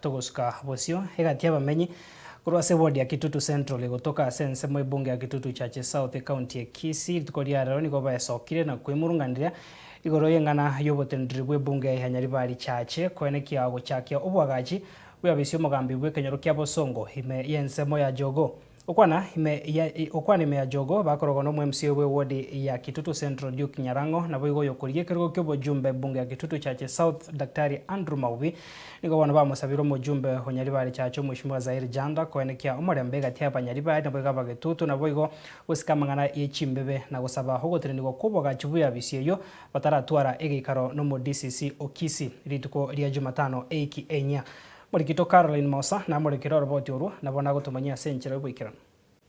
Togosuka bosio egati y'abamenyi korwa ase eward ya Kitutu Central egotoka ase ensemo ebunge ya Kitutu Chache South ecounty ya Kisii rituko ria rero nigo baesokire na kwemurunganera igoro y'eng'ana y'oboteneneri bw'ebunge ya Nyaribari Chache koenekia gochakia oboagachi bw'eabisi y'omogambi bw'ekenyoro kia Bosongo ime y'ensemo ya Jogoo. Gokwana ime ya Gokwana ime ya Jogoo bakorogwa nomo MCA bwe ward ya Kitutu Central Duke Nyarang'o naboigo oyokorigia ekerogo ki'obojumbe bunge ya Kitutu Chache South Daktari Andrew Maubi nigo bono bamosabire omojumbe o Nyaribari Chache Omweshimiwa Zair Janda koenekia omorembe egati y'abanyaribari naboigo abagetutu naboigo gosika amang'ana ye chimbebe na gosaba ogotenenigwa kw'obogachi bw'eabisi eyio bataratwara egeikaro nomo DCC o Kisii rituko ria Jumatano eiki enyia. Morikito Caroline Mosa namorekere oroboti orwo, nabo nagotomanyia ase enchera y'oboikeranu.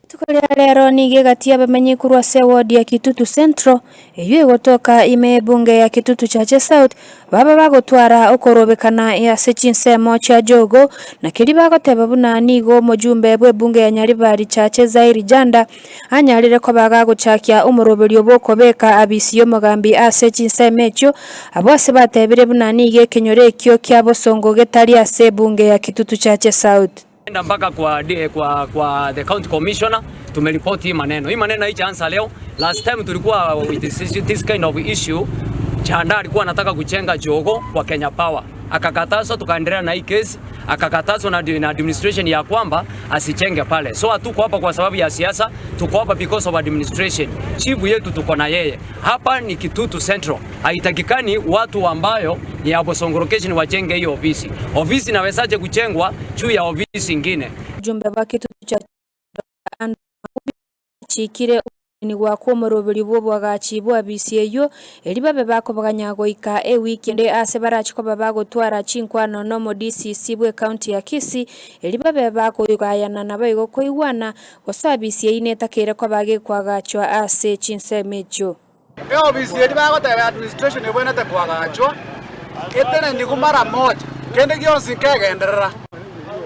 Rituko ria rero nigo egati y'abamenyi korwa ase eward ya Kitutu Central, eyio egotoka ime y'ebunge ya Kitutu Chache South, baba bagotwara okorobekana ase chinsemo chia Jogoo, na keria bagoteba buna nigo omojumbe bw'ebunge ya Nyaribari Chache Zairi Janda anyarire koba gagochakia omoroberio bw'okobeka abisi y'omogambi ase chinsemo echio, abwo ase batebire buna nigo ekenyoro ekio kia bosongo getari ase ebunge ya Kitutu Chache South. Enda mpaka kwa, kwa, kwa the county commissioner tumeripoti hii maneno. Hii maneno haijaanza leo. Last time tulikuwa with this, this kind of issue, Chanda alikuwa anataka kujenga jogo kwa Kenya Power akakatazwa, tukaendelea na hii kesi, akakatazwa na, na administration ya kwamba asichenge pale. So hatuko hapa kwa sababu ya siasa, tuko hapa because of administration. Chifu yetu tuko na yeye hapa ni Kitutu Central. Haitakikani watu ambayo ni ya Bosongo location wajenge hiyo ofisi. Ofisi inawezaje kujengwa juu ya ofisi ingine? Ujumbe bwa Kitutu cha Andrew Makubi achikire okoenigwa kw'omoroberi bw'oboagachi bw'abisi eyio, erio babe bakobaganya goika ewiki ende ase barache koba bagotwara chinkwano n'omo-DCC bw'ecounty ya Kisii, erio babe bakogayana naboigo koigwana gose abisi eyio netakeire koba gekoagachwa ase chinsemo echio. Eofisi eria bagoteba ya administration ebwenerete koagachwa etenenigwe mara moja, kende gionsi nkegenderera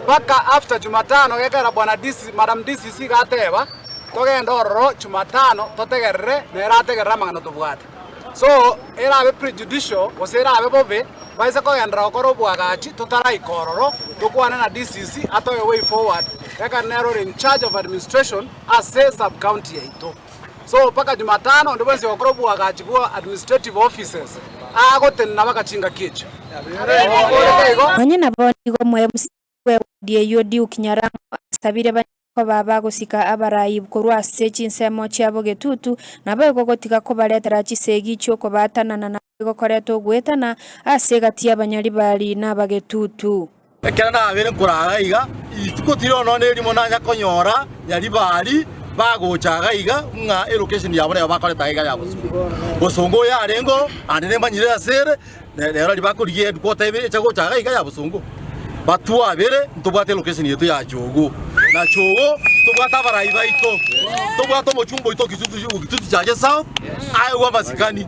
mpaka after Jumatano gekera bwana DC, madam DCC iga ateba togende ororo Jumatano totegerere nere ategerere amang'ana tobwate. So erabe prejudicial gose erabe bobe baise kogenderera gokora oboagachi totaraika ororo tokwane na DCC atoe way forward ekero nere ore in charge of administration ase sub county yaito. So mpaka Jumatano onde bwensi ogokora oboagachi bwa administrative offices agotenena baka chingaki echio. Okorete igo. Onye nabo nigo omoemusi bw'ewodi eyio Duke Nyarango asabire banyare koba bagosika abarai korwa ase chinsemo chiabo getutu, naboigo gotiga kobaretera chisegi chi'okobaatanana naboigo koreta ogoetana ase egati y'abanyaribari na abagetutu. Ekero nabeire nkorara iga, rituko tiri nonya nerimo nanya konyora Nyaribari bagocha iga iga ng'a elocation yabo nero bakoreta iga ya bosongo. Bosongo oyo arenge oo, ande nemanyire ase ere, nero aria bakorigia headquarter ebe echa gocha iga iga ya bosongo. Batwabere ntobwate elocation yaito ya Jogoo, na Jogoo ntobwate abarai baito, ntobwate omochumba oito o Kitutu o Kitutu Chache South, aegwe amasikani.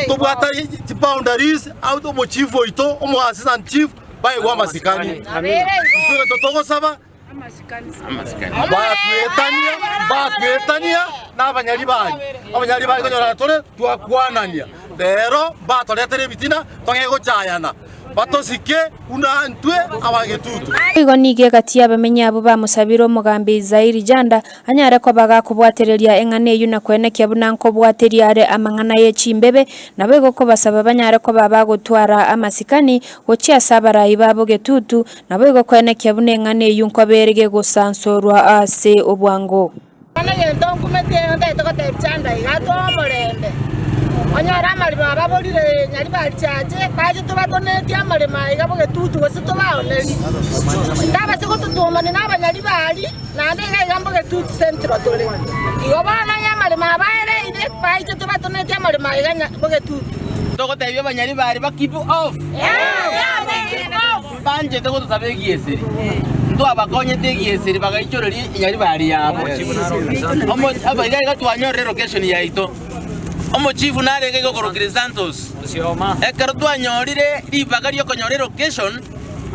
Ntobwate chiboundaries, omochief oito, omo assistant chief, baegwe amasikani. Intwe egento togosaba, batwetania, mbatwetania na abanyaribari. Abanyaribari konyora tore twakwanania, rero mbatoretere ebitina tong'e gochayana, batosike buna intwe abagetutu. Boigo nigo egati y'abamenyi abwo bamosabire omogambi Zairi Janda anyare koba gakobwatereria eng'ana eyio na koenekia buna nkobwateria are amang'ana ye chimbebe, naboigo kobasaba banyare koba bagotwara amasikani Gochia ase abarai babo getutu, naboigo koenekia buna eng'ana eyio nkoba ere gegosansorwa ase obwango. Bono egento nkumeti eye ntagete gotebia Chanda iga, atoe omorembe, onyore amaremo ababorire Nyaribari Chache, bache tobatonetie amaremo aiga bogetutu gose tobaonerie. Tabase gototwomania na abanyaribari, naende iga iga mbogetutu Central tore. Igo bono onye amaremo abaereire, baiche tobatonetie amaremo aiga bogetutu. Togotebia abanyaribari ba keep off. Mbanchete gotosaba egieseri. Ntwabakonyete egieseri bagaichoreria enyaribari yabo. Omo aba iga iga twanyorire location yaito. Omochifu narenge iga okorokwa Chrysanthus. Ekero twanyorire ribaga riokonyora elocation,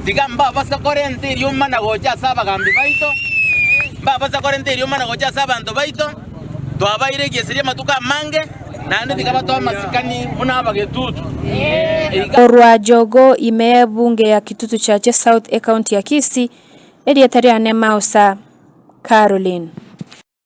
tiga mbabase korenta eriomana gocha ase abagambi baito, mbabase korenta eriomana gocha ase abanto baito, twabaire egieseri amatuko amange. Naende tiga batoe amasikani buna abagetutu. Korwa Jogoo ime y'ebunge ya Kitutu Chache South ecounty ya Kisii, erieta riane Mausa Caroline.